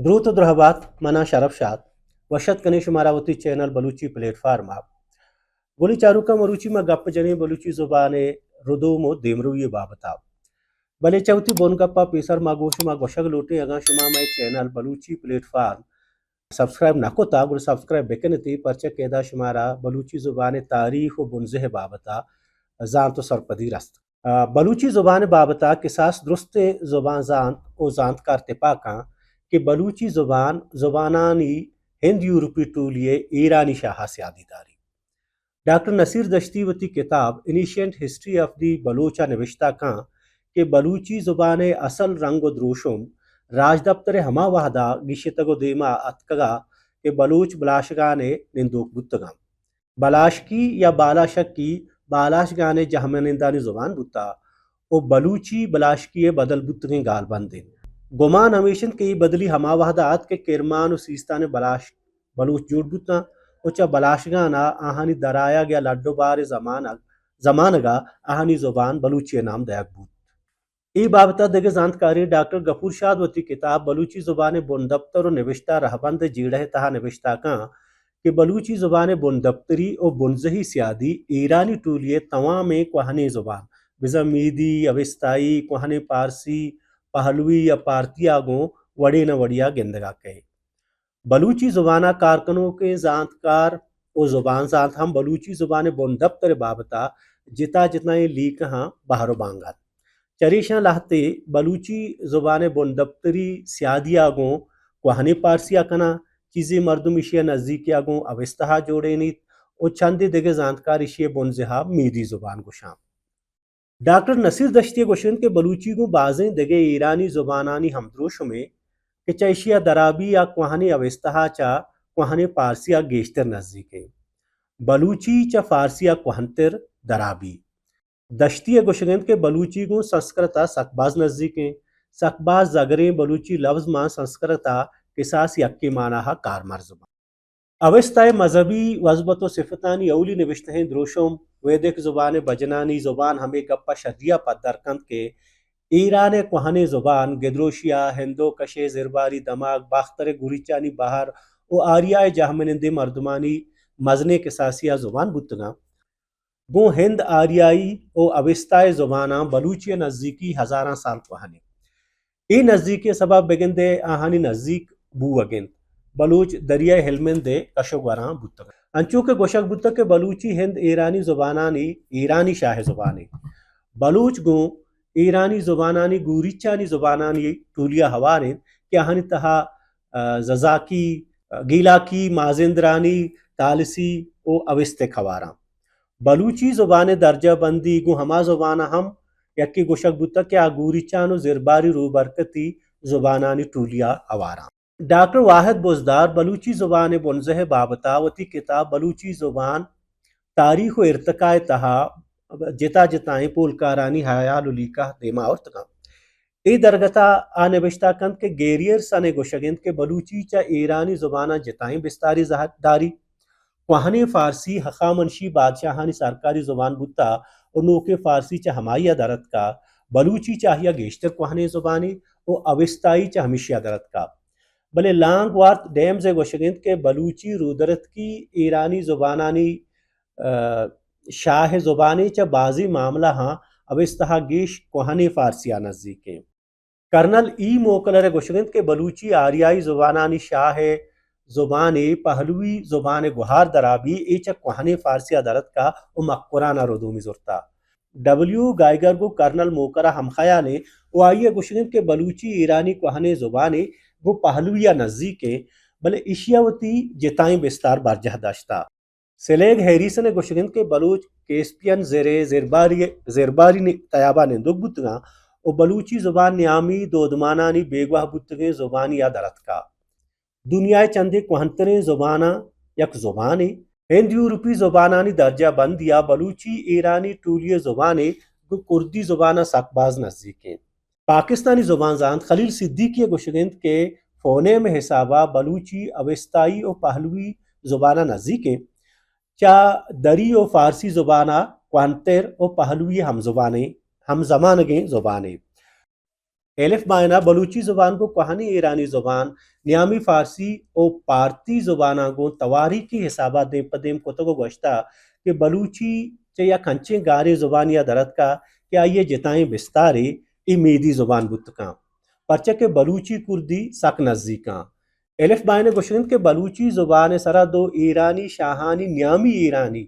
دروت و درہبات، منا شرف شاد، وش اتک کنیں شمارا وتی چینل بلوچی پلیٹ فارم ءَ۔ گلیں چاروکاں، مروچی ما گپ جنیں بلوچی زبان ءِ ردوم و دیمروی ءِ بابت ءَ۔ بلے چہ وتی بنگپ ءَ پیسر ما گوں شما گوشگ لوٹیں، اگاں شما مئے چینل بلوچی پلیٹ فارم سبسکرائب نہ کتا، گڑا سبسکرائب بکنتی، پرچہ کہ ادا شمارا بلوچی زبان ءِ تاریخ و بنزہ ءِ بابت ءَ زانت و سرپدی رست۔ ءَ، بلوچی زبان ءِ بابت ءَ کساس درستیں زبان زانت و زانتکار تپاکاں کہ بلوچی زبان زبانانی ہند یورپی ٹولی ءِ ایرانی شاہ ءَ سیادی داری۔ ڈاکٹر نصیر دشتی وتی کتاب Ancient History of the Baloch ءَ نبشتہ کاں کہ بلوچی زبان ءِ اصل رنگ و دروشم راجدپتر ءِ ہما وہد ءَ گیشتگ و دیما اتکگ ءَ کہ بلوچ بلاشگان ءِ نندوک بوتگاں۔ بلاشکی یا بالاشکی بالاشگان ءِ جہمنندانی زبان بوتا و بلوچی بلاشکی ءِ بدل بوتگیں گالبند انت۔ گمان ہمیش انت کہ اے بدلی ہما وہد ءَ ات کہ کرمان و سیستان ءِ بلاش بلوچ جوڑ بوتاں و چہ بلاشگان ءَ آہانی درآیگ یا لڈ و بار ءِ زمانگ، زمانگ ءَ آہانی زبان بلوچی ءِ نام دئیگ بوت۔ اے بابت ءَ دگہ زانتکارے ڈاکٹر گپور شاد وتی کتاب بلوچی زبان ءِ بندپتر و نبشتہ رہبند ءِ جیڑہ ءِ تہا نبشتہ کاں کہ بلوچی زبان ءِ بندپتری و بنزہی سیادی ایرانی ٹولی ءِ توامیں کوہنیں زبان، بزاں میدی، اوستائی، کوہنیں پارسی، پہلوی یا پارتی ءَ گوں وڑے نہ وڑے ءَ گندگ ءَ کئیت۔ بلوچی زبان ءَ کار کنوکیں زانتکار و زبان زانت ہم بلوچی زبان ءِ بندپتر ءِ بابت ءَ جتا جتائیں لیکہاں بہر و بانگ ات۔ چریشاں لہتے بلوچی زبان ءِ بندپتری سیادی ءَ گوں کوہنیں پارسی ءَ کناں، چیزے مردم ایشی ءَ نزیکی ءَ گوں اوستہ ءَ جوڑینیت و چندے دگہ زانتکار ایشی ءِ بنزہ ءَ میدی زبان گوشاں۔ ڈاکٹر نصیر دشتی ءِ گوشگ انت کہ بلوچی گوں بازیں دگہ ایرانی زبانانی ہمدروشمے کہ چہ ایشی ءَ درابی یا کوہنیں اوستہ ءَ چہ کوہنیں پارسی ءَ گیشتر نزیک انت۔ بلوچی چہ فارسی ءَ کوہنتر درابی۔ دشتی ءِ گوشگ انت کہ بلوچی گوں سنسکرت ءَ سک باز نزیک انت۔ سک باز زگریں بلوچی لبز ماں سنسکرت ءَ کساس یکیں مانا ءَ کارمرز باں۔ اوستا ءِ مذہبی وزبت و صفتانی اولی نبشتہیں دروشم ویدک زبان ءِ بجنانی زبان ہمے گپ ءَ شری ءَ پدر کنت کہ ایران ءِ کوہنیں زبان گدروشیا، ہندوکش ءِ زرباری دمگ، باختر ءِ گوریچانی بہر و آریا ءِ جہمنندیں مردمانی مزنیں کساسے ءِ زبان بوتگاں۔ گوں ہند آریائی و اوستا ءِ زباناں بلوچی ءِ نزیکی ہزاراں سال کوہن انت۔ اے نزیکی ءِ سبب بگندئے آہانی نزیک بوگ انت۔ بلوچ دریائے ہلمند ءِ کش و گوراں بوتگ۔ انچو کہ گوشگ بوتگ کہ بلوچی ہند ایرانی زبانانی ایرانی شاہ زبانے۔ بلوچ گوں ایرانی زبانانی گوریچانی زبانانی ٹولی ءَ ہوار انت کہ آہانی تہا، ءَ، ززاکی، گیلاکی، مازندرانی، تالسی و اوستک ہواراں۔ بلوچی زبان ءِ درجہ بندی گوں ہما زباناں ہم یکے گوشگ بوتگ کہ آ گوریچان و زرباری روبرکتی زبانانی ٹولی ءَ ہواراں۔ ڈاکٹر واحد بزدار بلوچی زبان ءِ بنزہ ءِ بابت ءَ وتی کتاب بلوچی زبان تاریخ و ارتقاء ءِ تہا جتا جتائیں پولکارانی ہیال و لیکہ دیما آورتگاں۔ اے درگت ءَ آ نبشتہ کنت کہ گیریئرسن ءِ گوشگ انت کہ بلوچی چہ ایرانی زباناں جتائیں بستاری زہر داری۔ کوہنیں فارسی ہخامنشی بادشاہانی سرکاری زبان بوتا و نوکیں فارسی چہ ہمائی ءَ در اتکا۔ بلوچی چہ آئی ءَ گیشتر کوہنیں زبانے و اوستائی چہ ہمیشی ءَ در اتکا۔ بلے لانگ وارتھ ڈیمز ءِ گوشگ انت کہ بلوچی رودرتکی ایرانی زبانانی، ءَ، شاہ زبانے، چہ بازیں معاملہ ہاں اوستہ ءَ گیش کوہنیں فارسی ءَ نزیک انت۔ کرنل ای موکلر ءِ گوشگ انت کہ بلوچی آریائی زبانانی شاہ ءِ زبانے، پہلوی زبان ءِ گہار درابی، اے چہ کوہنیں فارسی ءَ در اتکا و مکران ءَ ردومی زرتا۔ ڈبلیو گائیگر گوں کرنل موکر ءَ ہمخیال انت و آئی ءِ گوشگ انت کہ بلوچی ایرانی کوہنیں زبانے گوں پہلوی ءَ نزیک انت، بلے ایشی ءَ وتی جتائیں بستار برجاہ داشتا۔ سلیگ ہیریسن ءِ گوشگ انت کہ بلوچ کیسپین زر ءِ زرباری، زرباری نی-، تیاب ءَ نندوک بوتگاں و بلوچی زبان نیامی دودمانانی بیگواہ بوتگیں زبانی ءَ در اتکا۔ دنیا ءِ چندے کوہنتریں زباناں یک زبانے۔ ہند یورپی زبانانی درجہ بندی ءَ بلوچی ایرانی ٹولی ءِ زبانے گوں کردی زبان ءَ سک باز نزیک انت۔ پاکستانی زبان زانت خلیل صدیقی ءِ گوشگ انت کہ فونیم ءِ حساب ءَ بلوچی اوستائی و پہلوی زبان ءَ نزیک انت۔ چہ دری و فارسی زبان ءَ کوہنتر و پہلوی ہم زبانیں، ہم زمانگیں زبانے۔ الف بائنا بلوچی زبان گوں کوہنیں ایرانی زبان، نیامی فارسی و پارتی زباناں گوں تواریخی حسابا دیم پہ دیم کتگ و گوشتہ کہ بلوچی چہ یک انچیں گاریں زبانیا در اتکا کہ آئی ء جتائیں بستارے اے میدی زبان بوت کن، پرچہ کہ بلوچی کردی سک نزیکاں۔ الف بائن ء گوشگ انت کہ بلوچی زبان ء سرا دو ایرانی شاہانی نیامی ایرانی،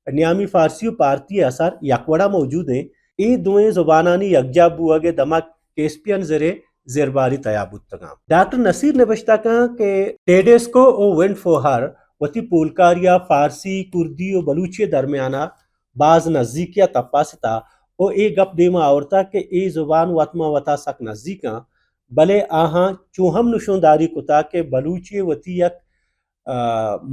نیامی فارسی و پارتی ء اثر یک وڑا موجود انت۔ اے دوئیں زبانانی یکجا بوئگ ء دمگ کیسپین زر ء زرباری تیا بوتگاں۔ ڈاکٹر نصیر نبشتہ کن کہ ٹیڈیسکو و ونڈ فوہر وتی پولکاریا فارسی، کردی و بلوچی درمیانا باز نزیکیا تپاستا و اے گپ دیما آورتا کہ اے زبان وت ما وتا سک نزیکاں، بلے آہاں چو ہم نشونداری کتا کہ بلوچی وتی یک، آ،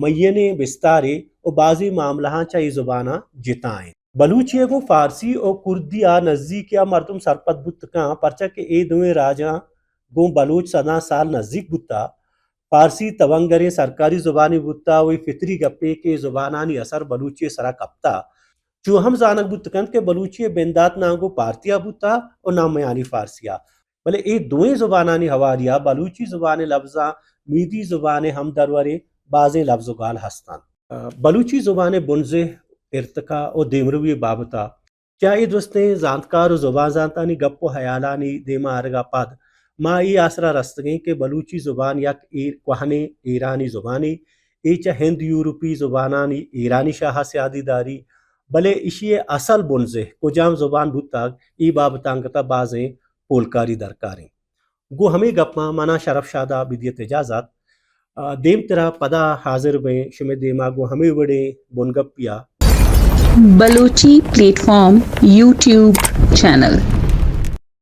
مئینیں بستارے و بازیں معاملہاں چہ اے زباناں جتا انت۔ بلوچی ء گوں فارسی و کردی ء نزیکی ء مردم سرپد بوت کن، پرچا کہ اے دوئیں راجاں گوں بلوچ سداں سال نزیک بوتا۔ فارسی تونگریں سرکاری زبانے بوتا و اے فطری گپے کہ اے زبانانی اثر بلوچی ء سرا کپتا۔ چو ہم زانگ بوت کنت کہ بلوچی ء بندات ناں گوں پارتیا بوتا و ناں میانی فارسیا۔ بلے اے دوئیں زبانانی ہواریا بلوچی زبان ء لبزاں میدی زبان ء ہمدروریں بازیں لبز و گال ہستاں۔ بلوچی زبان ء بنزہ، ارتقا و دیمروی بابتا چہ اے درستیں زانتکار و زبان زانتانی گپ و ہیالانی دیما آرگا پد ما اے آسرا رستگیں کہ بلوچی زبان یک ایر-، کوہنیں ایرانی زبانے، اے چہ ہند یورپی زبانانی ایرانی شاہا سیادی داری، بلے ایشی ء اصل بنزہ کجام زبان بوتگ، اے بابت انگتا بازیں پولکاری درکاریں۔ گوں ہمے گپاں منا شرف شادا بدیت اجازت۔ آ، دیمترا پدا حاضر بیں شمے دیما گوں ہمے وڑیں بنگپیا۔ Balochi plate form YouTube channel.